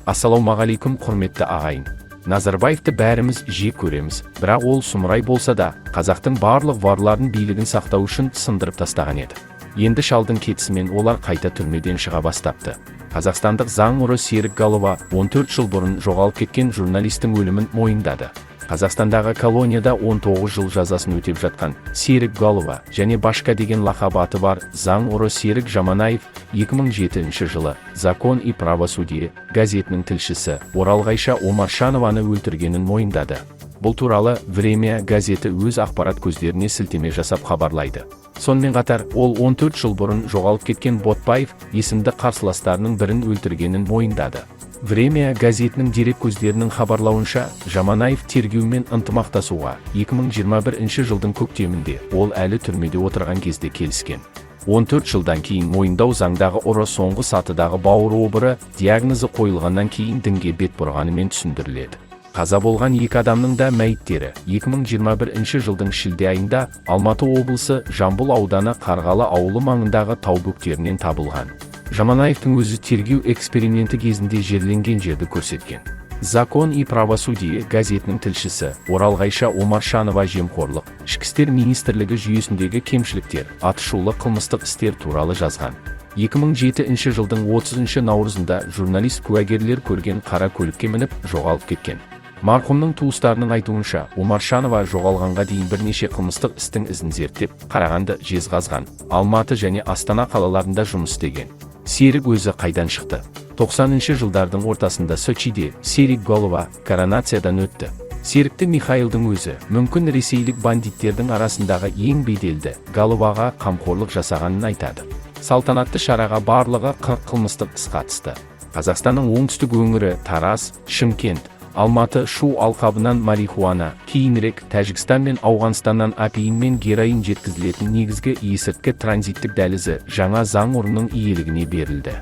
Ассалаумағалейкум, құрметті ағайын! Назарбаевты бәріміз жек көреміз, бірақ ол сұмырай болса да, қазақтың барлық ворларын билігін сақтау үшін сындырып тастаған еді. Енді шалдың кетісімен олар қайта түрмеден шыға бастапты. Қазақстандық заң ұры Серік Голова 14 жыл бұрын жоғалып кеткен журналистің өлімін мойындады. Қазақстандағы колонияда 19 жыл жазасын өтеп жатқан Серік Голова және Башка деген лақап аты бар заң ұры Серік Жаманаев 2007 жылы «Закон и правосудие» газетінің тілшісі Оралғайша Омаршанованы өлтіргенін мойындады. Бұл туралы «Время» газеті өз ақпарат көздеріне сілтеме жасап хабарлайды. Сонымен қатар ол 14 жыл бұрын жоғалып кеткен Ботбаев есімді қарсыластарының бірін өлтіргенін мойындады. «Время» газетінің дерек көздерінің хабарлауынша, Жаманаев тергеумен ынтымақтасуға 2021 жылдың көктемінде, ол әлі түрмеде отырған кезде келіскен. 14 жылдан кейін мойындау заңдағы ұры соңғы сатыдағы бауыр обыры диагнозы қойылғаннан кейін дінге бет бұрғанымен түсіндіріледі. Қаза болған екі адамның да мәйіттері 2021 жылдың шілде айында Алматы облысы, Жамбыл ауданы, Қарғалы ауылы маңындағы тау бөктерінен табылған. Жаманаевтың өзі тергеу эксперименті кезінде жерленген жерді көрсеткен. «Закон и правосудие» газетінің тілшісі Оралғайша Омаршанова жемқорлық, Ішкі істер министрлігі жүйесіндегі кемшіліктер, атышулы қылмыстық істер туралы жазған. 2007 жылдың 30 наурызында журналист куәгерлер көрген қара көлікке мініп, жоғалып кеткен. Марқұмның туыстарының айтуынша, Омаршанова жоғалғанға дейін бірнеше қылмыстық істің ізін зерттеп, Қарағанды, Жезқазған, Алматы және Астана қалаларында жұмыс істеген. Серік өзі қайдан шықты? 90 жылдардың ортасында Сочиде Серік Голова коронациядан өтті. Серікті Михаилдың өзі, мүмкін, ресейлік бандиттердің арасындағы ең беделді Головаға қамқорлық жасағанын айтады. Салтанатты шараға барлығы 40 қылмыстық іс қатысты. Қазақстанның оңтүстік өңірі, Тараз, Шымкент, Алматы, Шу алқабынан марихуана, кейінірек Тәжікстан мен Ауғанстаннан опиум мен героин жеткізілетін негізгі есірткі транзиттік дәлізі жаңа заң ұрының иелігіне берілді.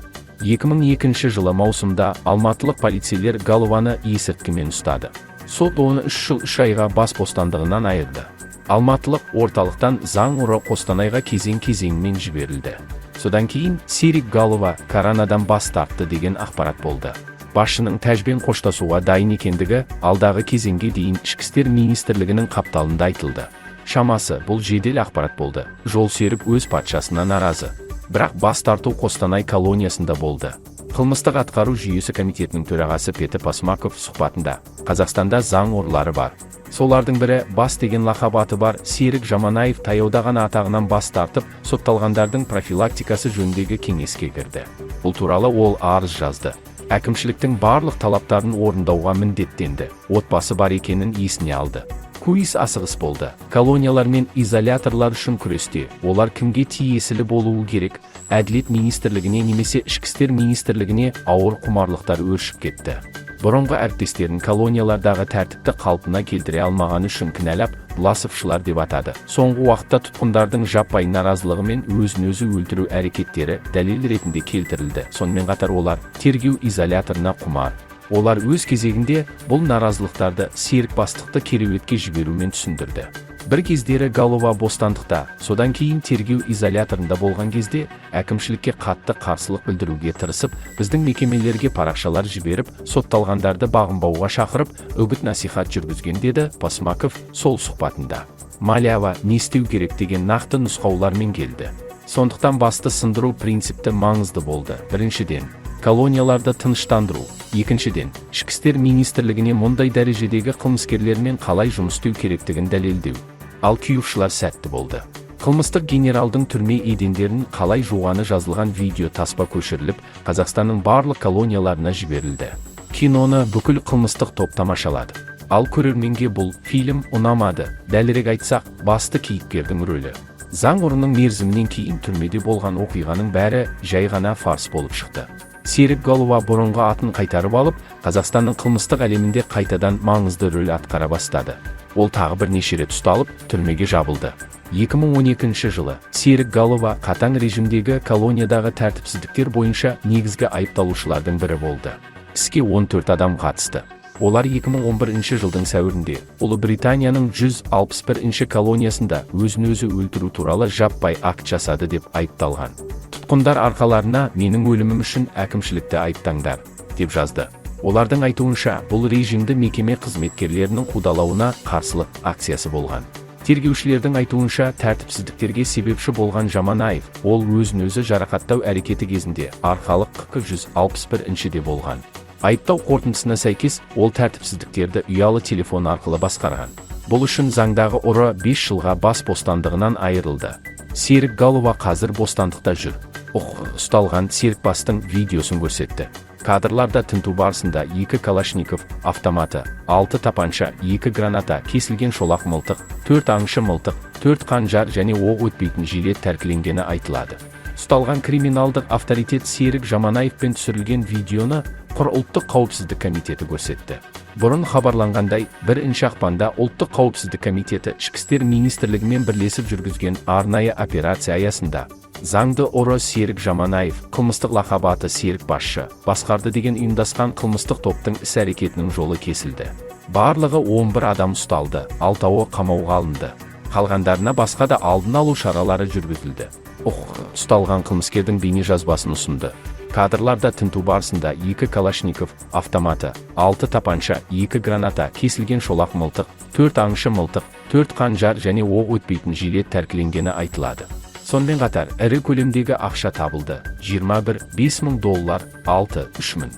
2002 жылы маусымда алматылық полицейлер Голованы есірткімен ұстады. Сот оны 3 жыл 3 айға бас бостандығынан айырды. Алматылық орталықтан заң ұры Қостанайға кезең-кезеңмен жіберілді. Содан кейін Серік Голова коронадан бас тартты деген ақпарат болды. Басшының тәжбен қоштасуға дайын екендігі алдағы кезеңге дейін Ішкі істер министрлігінің қапталында айтылды. Шамасы, бұл жедел ақпарат болды. Жол Серік өз патшасына наразы. Бірақ бас тарту Қостанай колониясында болды. Қылмыстық атқару жүйесі комитетінің төрағасы Петр Посмаков сұхбатында: «Қазақстанда заң ұрылары бар. Солардың бірі Бас деген лақап аты бар Серік Жаманаев таяуда ғана атағынан бас тартып, сотталғандардың профилактикасы жөніндегі кеңеске кірді. Бұл туралы ол арыз жазды. Әкімшіліктің барлық талаптарын орындауға міндеттенді. Отбасы бар екенін есіне алды. Куис асығыс болды. Колониялар мен изоляторлар үшін күресте олар кімге тиесілі болуы керек, Әділет министрлігіне немесе Ішкі істер министрлігіне, ауыр құмарлықтар өршіп кетті. Бұрынғы әріптестерін колониялардағы тәртіпті қалпына келтіре алмағаны үшін кінәлап, власовшылар деп атады. Соңғы уақытта тұтқындардың жаппай наразылығы мен өзін-өзі өлтіру әрекеттері дәлел ретінде келтірілді. Сонымен қатар олар тергеу изоляторына құмар. Олар өз кезегінде бұл наразылықтарды Серік бастықты кереуетке жіберумен түсіндірді. Бір кездері Голова бостандықта, содан кейін тергеу изоляторында болған кезде әкімшілікке қатты қарсылық білдіруге тырысып, біздің мекемелерге парақшалар жіберіп, сотталғандарды бағынбауға шақырып, үгіт насихат жүргізген», – деді Посмаков сол сұхбатында. Малява не істеу керек деген нақты нұсқаулармен келді. Сондықтан басты сындыру принципті маңызды болды. Біріншіден, колонияларды тыныштандыру, екіншіден, Ішкі істер министрлігіне мұндай дәрежедегі қылмыскерлермен қалай жұмыс істеу керектігін дәлелдеу. Ал күйеушылар сәтті болды. Қылмыстық генералдың түрме едендерін қалай жуғаны жазылған видео таспа көшіріліп, Қазақстанның барлық колонияларына жіберілді. Киноны бүкіл қылмыстық топ тамашалады. Ал көрерменге бұл фильм ұнамады. Дәлірек айтсақ, басты кейіпкердің рөлі. Заң ұрының мерзімінен кейін түрмеде болған оқиғаның бәрі жай ғана фарс болып шықты. Серік Голова бұрынғы атын қайтарып алып, Қазақстанның қылмыстық әлемінде қайтадан маңызды рөл атқара бастады. Ол тағы бірнеше рет ұсталып, түрмеге жабылды. 2012 жылы Серік Голова қатаң режимдегі колониядағы тәртіпсіздіктер бойынша негізгі айыпталушылардың бірі болды. Іске 14 адам қатысты. Олар 2011 жылдың сәуірінде Ұлыбританияның 161 колониясында өзін-өзі өлтіру туралы жаппай акт жасады деп айыпталған. Тұтқындар арқаларына «Менің өлімім үшін әкімшілікті айыптаңдар» деп жазды. Олардың айтуынша, бұл режимді мекеме қызметкерлерінің қудалауына қарсылық акциясы болған. Тергеушілердің айтуынша, тәртіпсіздіктерге себепші болған Жаманаев. Ол өзін-өзі жарақаттау әрекеті кезінде Арқалық ҚК 161-де болған. Айыптау қорытындысына сәйкес, ол тәртіпсіздіктерді ұялы телефон арқылы басқарған. Бұл үшін заңдағы ұры 5 жылға бас бостандығынан айырылды. Серік Голова қазір бостандықта жүр. ҰҚҚ ұсталған Серікбастың видеосын көрсетті. Кадрларда тінту барысында екі Калашников автоматы, алты тапанша, екі граната, кесілген шолақ мылтық, төрт аңшы мылтық, төрт қанжар және оқ өтпейтін жилет тәркіленгені айтылады. Ұсталған криминалдық авторитет Серік Жаманаевпен түсірілген видеоны ҚР Ұлттық қауіпсіздік комитеті көрсетті. Бұрын хабарланғандай, 1 ақпанда Ұлттық қауіпсіздік комитеті Ішкі істер министрлігімен бірлесіп жүргізген арнайы операция аясында заңды ұры Серік Жаманаев, қылмыстық лақап аты Серік басшы, басқарды деген ұйымдасқан қылмыстық топтың іс-әрекетінің жолы кесілді. Барлығы 11 адам ұсталды, алтауы қамауға алынды. Қалғандарына басқа да алдын алу шаралары жүргізілді. ҰҚҚ ұсталған қылмыскердің бейнежазбасын ұсынды. Кадрларда тінту барысында екі Калашников автоматы, алты тапанша, екі граната, кесілген шолақ мылтық, төрт аңшы мылтық, төрт қанжар және оқ өтпейтін жилет тәркіленгені айтылады. Сонымен қатар, ірі көлемдегі ақша табылды: 21 5 мың доллар, 6 3 мың.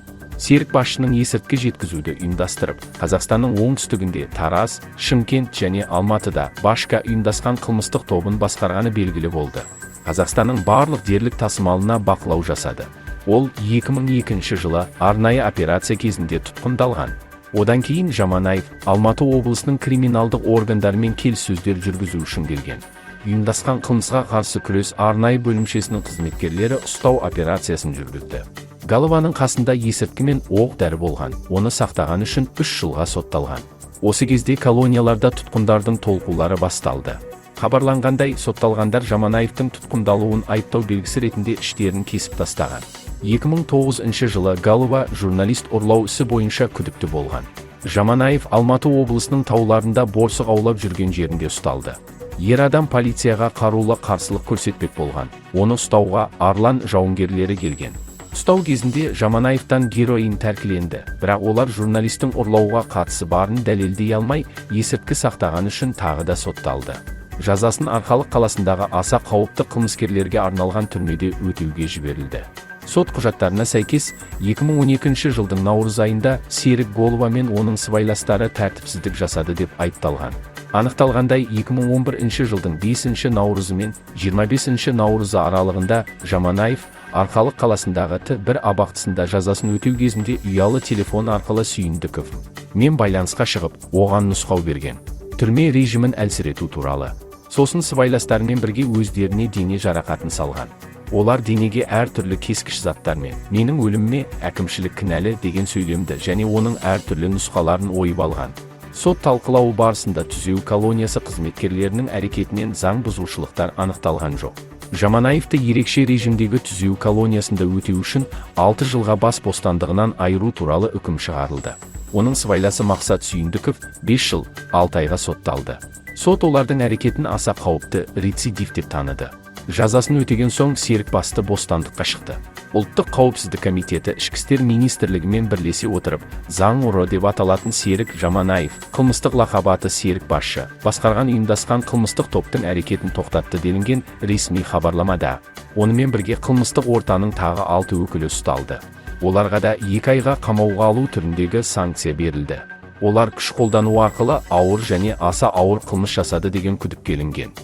Серік басшының есірткі жеткізуді ұйымдастырып, Қазақстанның оңтүстігінде Тараз, Шымкент және Алматыда Башка ұйымдасқан қылмыстық тобын басқарғаны белгілі болды. Қазақстанның барлық дерлік тасымалына бақылау жасады. Ол 2002 жылы арнайы операция кезінде тұтқындалған. Одан кейін Жаманаев Алматы облысының криминалдық органдарымен келіссөздер жүргізу үшін келген. Ұйымдасқан қылмысқа қарсы күрес арнайы бөлімшесінің қызметкерлері ұстау операциясын жүргізді. Голованың қасында есірткі мен оқ дәрі болған. Оны сақтаған үшін 3 жылға сотталған. Осы кезде колонияларда тұтқындардың толқулары басталды. Хабарланғандай, сотталғандар Жаманаевтың тұтқындалуын айыптау белгісі ретінде іштерін кесіп тастаған. 2009 жылы Голова журналист ұрлау ісі бойынша күдікті болған. Жаманаев Алматы облысының тауларында борсық аулап жүрген жерінде ұсталды. Ер адам полицияға қарулы қарсылық көрсетпек болған. Оны ұстауға Арлан жауынгерлері келген. Ұстау кезінде Жаманаевтан героин тәркіленді, бірақ олар журналистің ұрлауға қатысы барын дәлелдей алмай, есірткі сақтағаны үшін тағы да сотталды. Жазасын Арқалық қаласындағы аса қауіпті қылмыскерлерге арналған түрмеде өтеуге жіберілді. Сот құжаттарына сәйкес, 2012 жылдың наурыз айында Серік Голова мен оның сыбайластары тәртіпсіздік жасады деп айыпталған. Анықталғандай, 2011 жылдың 5 наурызы мен 25 наурызы аралығында Жаманаев Арқалық қаласындағы Т1 абақтысында жазасын өтеу кезінде ұялы телефон арқылы Сүйіндіков мен байланысқа шығып, оған нұсқау берген. Түрме режимін әлсірету туралы. Сосын сыбайластарымен бірге өздеріне дене жарақатын салған. Олар денеге әртүрлі кескіш заттармен «Менің өліміме әкімшілік кінәлі» деген сөйлемді және оның әртүрлі нұсқаларын ойып алған. Сот талқылауы барысында түзеу колониясы қызметкерлерінің әрекетінен заң бұзушылықтар анықталған жоқ. Жаманаевты ерекше режимдегі түзеу колониясында өтеу үшін 6 жылға бас бостандығынан айыру туралы үкім шығарылды. Оның сыбайласы Мақсат Сүйіндіков 5 жыл 6 айға сотталды. Сот олардың әрекетін аса қауіпті рецидив деп таныды. Жазасын өтеген соң Серік басты бостандыққа шықты. Ұлттық қауіпсіздік комитеті Ішкі істер министрлігімен бірлесе отырып, заң ұры деп аталатын Серік Жаманаев, қылмыстық лақап аты Серік басшы, басқарған ұйымдасқан қылмыстық топтың әрекетін тоқтатты, делінген ресми хабарламада. Онымен бірге қылмыстық ортаның тағы алты өкілі ұсталды. Оларға да 2 айға қамауға алу түріндегі санкция берілді. Олар күш қолдану арқылы ауыр және аса ауыр қылмыс жасады деген күдікке ілінген.